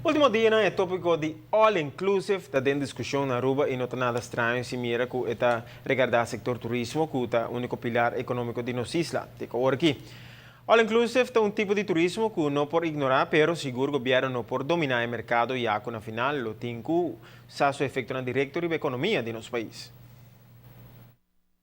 Ultimo dianan e topico di all inclusive ta den discusion na Aruba y no ta nada straño si mira cu e ta regarda sector turismo cu ta unico pilar economico di nos isla. Te cu awor aki. All inclusive ta un tipo di turismo cu no por ignora, pero sigur gobierno no por domina e mercado, ya cu na final lo tin cu sa su efectonan directo riba economia di nos pais.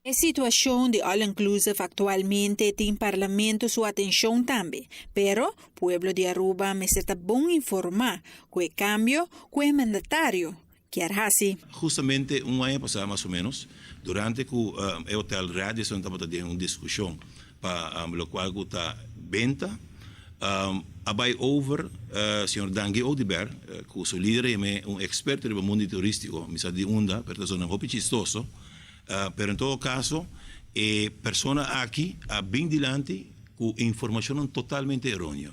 E situacion di all inclusive actualmente tin Parlamento su atencion tambe, pero pueblo di Aruba mester ta bon informa cu e cambio cu e mandatario kier haci. Justamente un aña pasa mas o menos, durante cu e hotel Radisson tabata den un discusion pa locual cu ta benta, a bay over señor Dangui Oduber cu su lider y un experto riba mundo turistico, mi sa di unda, pero ta zona hopi chistoso. Pero en todo caso, e persona aki a bin dilanti cu informacionnan totalmente eroneo.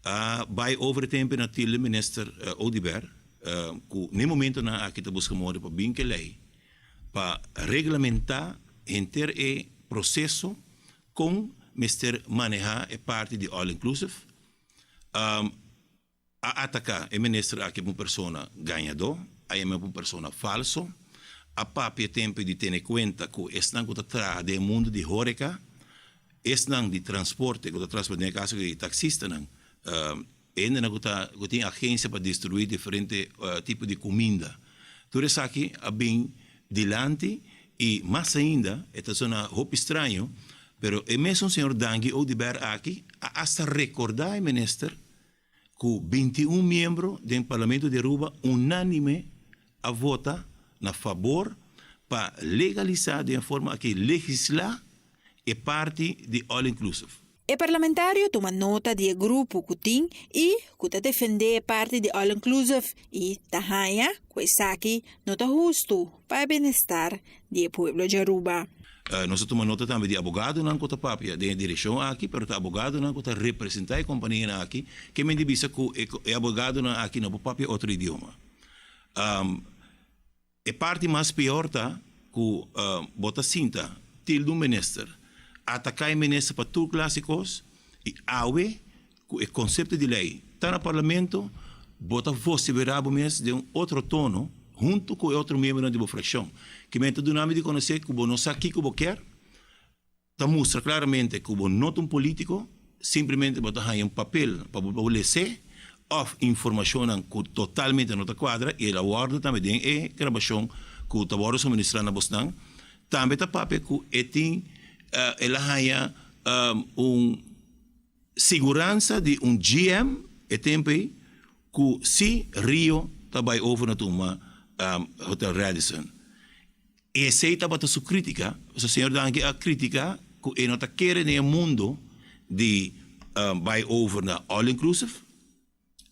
A bay over e tempo na tilde minister Oduber, cu n'e momentonan aki ta busca modo pa bin cu e ley pa reglamenta henter e proceso con mester maneha e parti di all inclusive. A ataká e minister aki pa un persona gañadó, a yam'é pa un persona falso, a papia tempu di tene kuenta ku esnan ku ta traha den e mundu di hóreka, esnan di transporte ku ta transporta, den e kaso aki taksistanan, hendenan ku ta ku tin agensia pa distribuí diferente tipo di kuminda. Tur esaki a bin dilanti i mas ainda e ta sona hopi straño, pero e mesun señor Dangui Oduber aki a asta rekordá e minister ku 21 miembro den Parlamento di Aruba unánime a vota na fabor pa legalisá den e forma aki legislá e parti di all inclusive. E parlamentario tuma nota di e grupo cu tin y cu ta defende e parti di all inclusive y ta haña cu esaki no ta husto pa e bienestar di e pueblo di Aruba. Nos a tuma nota tambe di abogadonan ku ta papia den e direkshon aki, pero ta abogadonan ku ta representá e kompanianan aki, ke men di bisa ku e abogadonan aki no por papia otro idioma. E parti mas peor ta ku bo ta sinta tilde un minister, ataká e minister pa tur klase kos i awe ku e konsepto di lei ta na parlamento, bo ta vosiberá bo mes den un otro tono huntu ku e otro miembronan di bo frakshon. Ke men ta duna mi di konosé ku bo no sa kiko bo kier, ta mustra klaramente ku bo no ta un polítiko, simplemente bo ta haña un papel pa bo les'é òf informashonnan ku totalmente no ta kuadra i el a wòrdu tambe den e grabashon ku ta wòrdu suministrá na bosnan. Tambe ta papia ku e tin el a haña un siguransa di un GM e tempu ei ku si Rio ta bai over na tuma Hotel Radisson. Esei tabata su kritika, pasobra señor Danke a kritika ku e no ta kere den e mundo di bai over na all inclusive.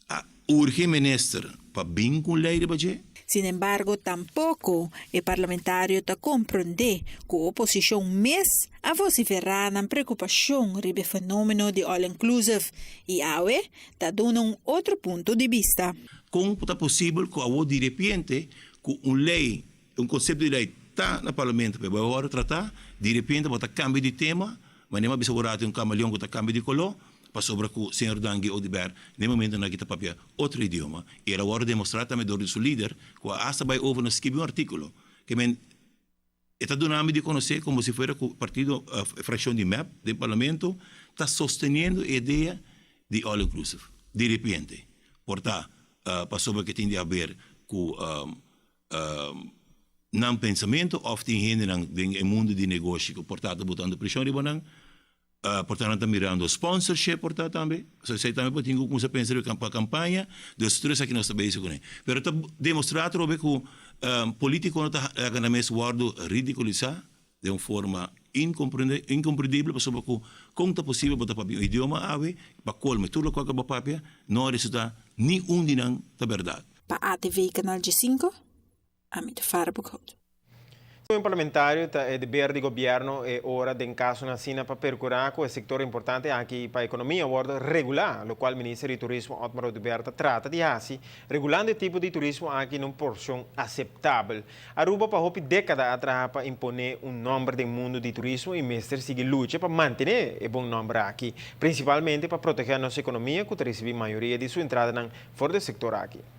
A urgi minister pa bin ku un lei riba dje. Sin embargo, tampoco e parlamentario ta comprende cu oposicion mes a vocifera nan preocupacion riba e fenomeno di all inclusive y awe ta duna un otro punto di bista. Con ta posibel cu awor di repente cu un ley, un concepto di ley ta na parlamento pa e bay worde trata, di repente bo ta cambia di tema, manera mi a bisa bo rato un camaleon cu ta cambia di color, pasobra cu señor Dangui Oduber na e momentonan aki ta papia otro idioma y el a worde demostra tambe door di su lider cu a hasta bay over na skibi un articulo ke men e ta duna mi di conoce como si fuera cu partido fraccion di mep den parlamento ta sosteniendo e idea di all inclusive di repente por ta pasobra ke tin di haber cu nan pensamento of tin hendenan den e mundo di negoshi cu por ta ta botando presion riba nan. Por ta nan ta mirando sponsorship por ta tambe. So esei tambe por tin ku kumsa pensa riba pa kampaña. Dus tur esaki nos ta bezig kuné. Pero ta demostrá atrobe ku politikonan ta laga nan mes wòrdu ridikulisá den un forma inkomprendibel pasobra ku kon ta posibel bo ta papia un idioma awe pa kolme tur lokual ku bo papia no a resultá ni un di nan ta bèrdat. Pa ATV Kanal 5, ami ta Farah Boekhout. Un parlamentario ta e deber di gobierno e ora den caso asina pa percura cu e sector importante aki pa economia wordo regula, locual Minister di Turismo Otmar Oduber ta trata di haci, regulando e tipo di turismo aki den un porcion aceptabel. Aruba pa hopi decada a traha pa impone un nomber den mundo di turismo y mester sigui lucha pa mantene e bon nomber aki, principalmente pa protege nos economia cu ta ricibi mayoria di su entradanan for di e sector aki.